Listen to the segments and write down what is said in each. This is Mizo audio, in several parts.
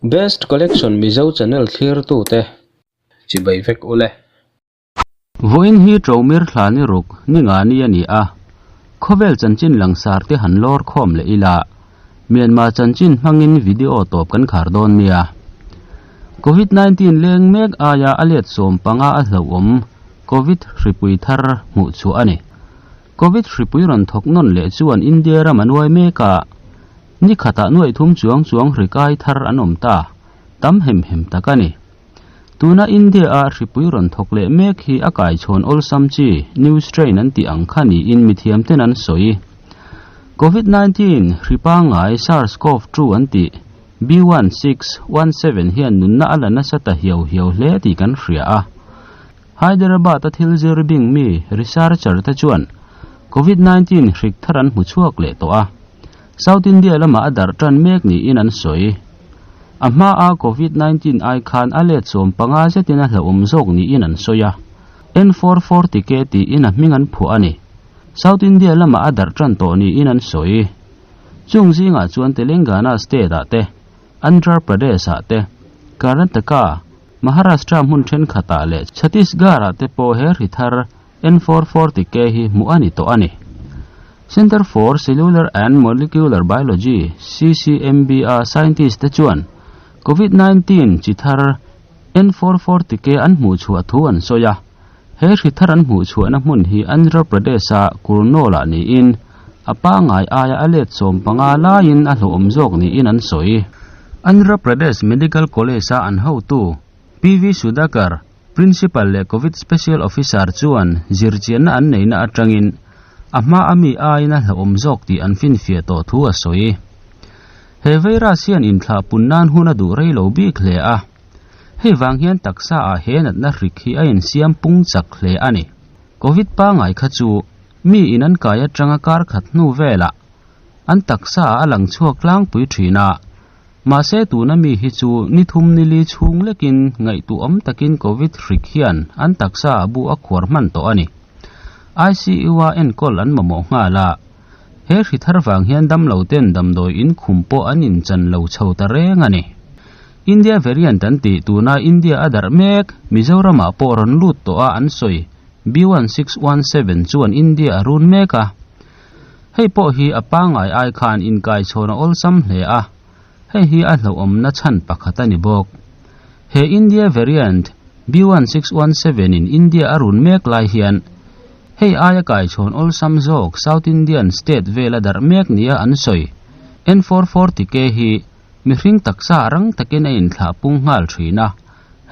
Best Collection Mizo channel thlirtute chibai vek ule. Vawiin hi Ṭomir thla ni ruk ni nga ni a ni a, khawvel chanchin langsar te han lawr khawm leh ila, Myanmar chanchin hmangin video tawp kan khar dawn nia. Covid 19 leng mek aia a let 15 a hlauhawm Covid hripui thar hmuh chhuah a ni. Covid hripui rawn thawk nawn leh chuan India ram a nuai mek a, ni khatah nuaih thum chuang chuang hri kai thar an awm ta, tam hem hem tak a ni. Tuna India-a hripui rawn thawk leh mek hi a kaichhawn awlsam chi, new strain an tih ang kha niin mithiamten an sawi. Covid 19 hri pangngai SARS-CoV-2 an tih, B1617 hian nunna a la nasa ta hiau hiau hle tih kan hria a. Hyderabad-a thil zir bing mi researcher te chuan Covid 19 hrik thar an hmu chhuak leh tawh a. South India lamah a darh tan mek niin an sawi. A hmaa Covid 19 ai khan a let 15 zetin a hlauhawm zawk niin an sawi a. N440K tiin a hming an phuah a ni. South India lamah a darh tan tawh niin an sawi. Chung zingah chuan Telangana state-ah te, Andhra Pradesh-ah te, Karnataka, Maharashtra hmun thenkhatah leh Chhattisgarh-ah te pawh he hri thar N440K hi hmuh a ni tawh a ni. Centre for Cellular and Molecular Biology, CCMB, a scientist te chuan Covid 19 chi thar N440K an hmuh chhuah thu an sawi a. He hri thar an hmuh chhuahna hmun hi Andhra Pradesh-a Kurnool-ah niin a pangngai aia a let 15 laiin a hlauhawm zawk niin an sawi. Andhra Pradesh Medical College-a an hotu PV Sudhakar, Principal leh Covid Special Officer chuan zirchianna an neihna atangin a hma a mi aiin a hlauhawm zawk tih an finfiah tawh thu a sawi. He virus hian inthlahpun nan hun a duh rei lo bik hle a. Hei vang hian taksa ah he natna hrik hi a insiam pung chak hle a ni. Covid pangngai kha chu mi in an kai atanga kar khat hnu velah an taksa ah a lang chhuak tlangpui thin a. Mahse tuna mi hi chu ni thum ni li chhung lekin ngaihtuahawm takin Covid hrik hian an taksa ah bu a khuar hman tawh a ni. ICU a enkawl an mamawh nghal a. He hri thar vang hian damlo ten damdawi in khum pawh an inchan lo chho ta reng a ni. India variant an tih tuna India a darh mek, Mizoramah pawh rawn lut tawh a an sawi B1617 chuan India a run mek a. Hei pawh hi a pangngai ai khan inkaichhawn a awlsam hle a, hei hi a hlauhawmna chhan pakhat a ni bawk. He India variant B1617 in India a run mek lai hian hei aia kaichhawn awlsam zawk South Indian state vela darh mek nia an sawi N440K hi Mihring taksa rang takin a inthlah pung nghal thin a,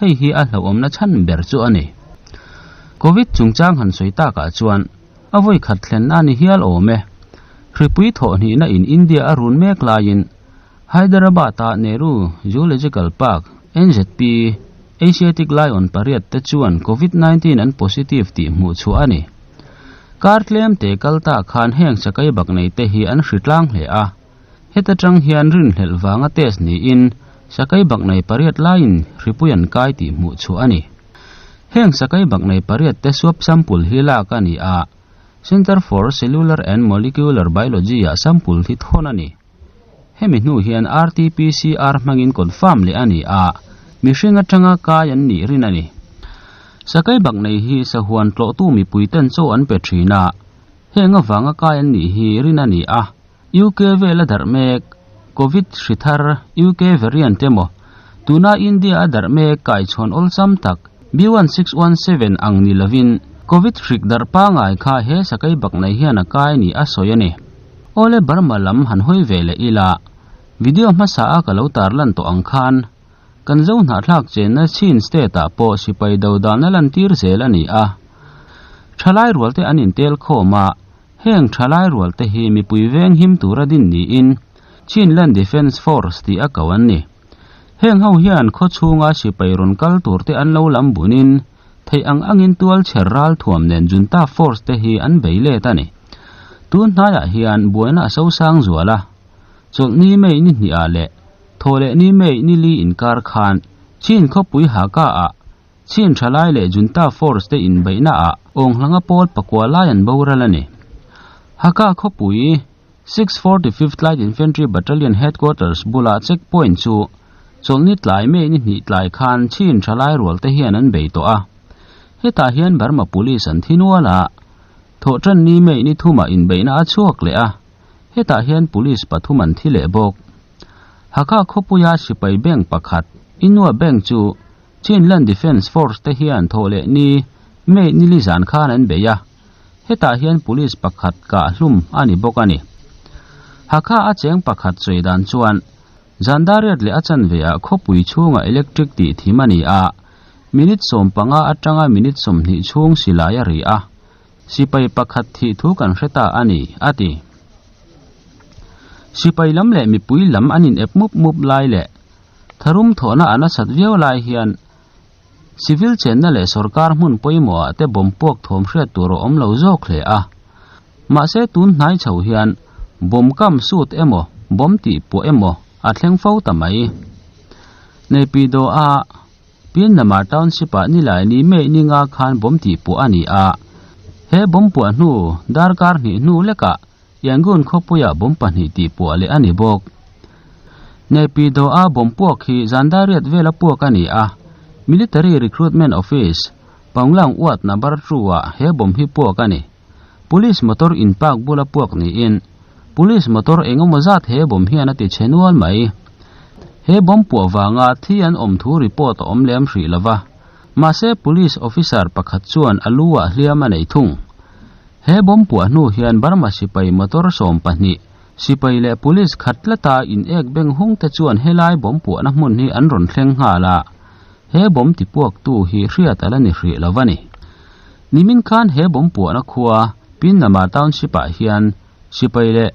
hei hi a hlauhawmna chhan ber chu a ni. Covid chungchang han sawi takah chuan a vawi khat thlenna a ni hial awm e. Hripui thawhhnihna in India a run mek laiin Hyderabad-a Nehru Zoological Park, NZP, Asiatic Lion pariat te chuan Covid 19 an positive tih hmuh chhuah a ni. Kar tlem te kal ta khan heng sakai bak nei te hi an hri tlang hle a. Heta tang hian rinhlelh vanga test niin sakai baknei pariat laiin hripui an kai tih hmuh chhuah a ni. Heng sakai baknei pariat te swab sample hi lak a ni a, Centre for Cellular and Molecular Biology ah sample hi thawn a ni. Hemi hnu hian RT-PCR hmangin confirm leh a ni a, mihring atanga kai an nih rin a ni. Sakai baknei hi sahuan tlawhtu mipui ten chaw an pe thin a, heng avanga kai an nih hi rin a ni a. UK vel a darh mek, Covid hri thar UK variant emaw, tuna India a darh mek kaichhawn awlsam tak B1617 ang ni lovin Covid hrik darh pangai kha he sakai bak nei hian a kai ni a sawi a ni. Awle Burma lam han hawi ve leh ila, video hmasa a ka lo tarlan tawh ang khan kan zo hnahthlak chenna Chin state ah pawh sipai do dahna lantir zel a ni a. Thalai rualte an intel khawm a, Heng thalai rualte hi mipui veng him tura din niin Chinland Defence Force tih a ko an ni. Heng ho hian khaw chhunga sipai rawn kal turte an lo lam bunin theih ang angin tual chher ral thuam nen junta force te hi an bei let a ni. Tun hnaiah hian buaina a sosang zual a, chawlhni May ni hnih-ah leh thawhlehni May ni li inkar khan Chin khawpui Haka ah Chin thalai leh Junta Force te inbeihna ah Awnghlanga pawl pakua lai an boral a ni. Hakha khawpui 645th Light Infantry Battalion Headquarters bulah check point chu Chawlhni tlai May ni hnih tlai khan Chin thalai rual te hian an bei tawh a. Hetah hian Burma Police an thi nual a, Thawhtanni May ni thumah inbeihna a chhuak leh a, hetah hian Police pathum an thi leh bawk. Hakha khawpuia sipai bank pakhat, Inua Bank chu Chinland Defence Force te hian thawh leh ni May nili zan khan an bei a, hetah hian police pakhat kah hlum a ni bawk a ni. Hakha a cheng pakhat sawi dan chuan Zandariat leh a chanve ah khawpui chhungah electric tih thim a ni a, minute 15 atanga minute 20 chhung silai a ri a, sipai pakhat thih thu kan hre ta a ni, a ti. Sipai lam leh mipui lam an in ep mup mup lai leh Tharum thawhna a nasat viau lai hian civil chenna leh sorkar hmun pawimawhah te bomb puak thawm hriat tur a awm lo zawk hle a. Mahse tun hnai chho hian bomb kam sut emaw bomb tih puah emaw a thleng fo ta mai. Naypyidaw a Pinnamar Township ah nilai ni May ni nga khan bomb tih puah a ni a. He bomb puah hnu darkar hnih hnu lekah Yangon khawpuiah bomb pahnih tih puah leh a ni bawk. Naypyidaw a bomb puak hi Zandariat vela puak a ni a, Military Recruitment Office, Paunglang Ward Number 2 ah he bomb hi puak a ni. Police motor in park bula puak niin, Police motor engemaw zat he bomb hian a ti chhe nual mai. He bomb puah vanga thi an awm thu report a awm lem hrih lova, mahse Police officer pakhat chuan a lu ah hliam a nei thung. He bomb puah hnu hian Burma sipai motor 12, sipai leh police khat tlata in ek beng hung te chuan helai bomb puahna hmun hi an rawn thleng nghal a, he bomb ti puaktu hi hriat a la ni hrih lo a ni. Nimin khan he bomb puahna khua Pinnama Township ah hian sipai leh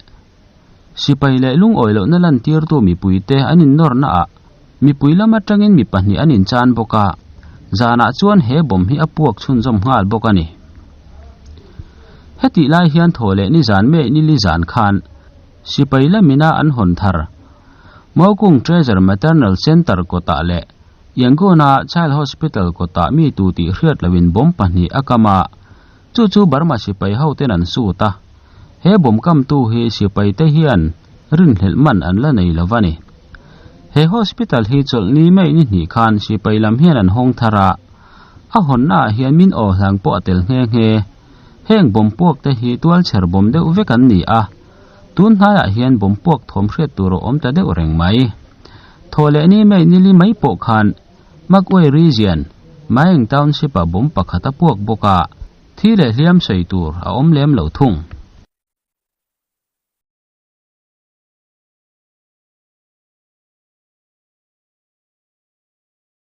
sipai leh lungawi lohna lantirtu mipuite an innawrna ah mipui lam atangin mi pahnih an inchan bawk a, zanah chuan he bomb hi a puak chhunzawm nghal bawk a ni. Hetih lai hian thaw leh nizan May nili zan khan sipai lamina an hawn thar Maukung Treasure Maternal Centre kawtah leh Yangon-a Child Hospital kawtah mi tu tih hriat loin bomb pahnih a kam a, chu chu Burma sipai hoten an sut a. He bomb kamtu hi sipai te hian rinhlelh man an la nei lo a ni. He hospital hi chawlhni May ni hnih khan sipai lam hian an hawng thar a, a hawnna ah hian min aw hlang pawh a tel nghe nghe. Heng bomb puak te hi tual chher bomb deuh vek an ni a, tun hnaiah hian bomb puak thawm hriat tur a awm ta deuh reng mai. Thaw leh ni May nili mai pawh khan Magway Region, Maing Township ah bomb pakhat a puak bawk a, thi leh hliam sawi tur a awm lem lo thung.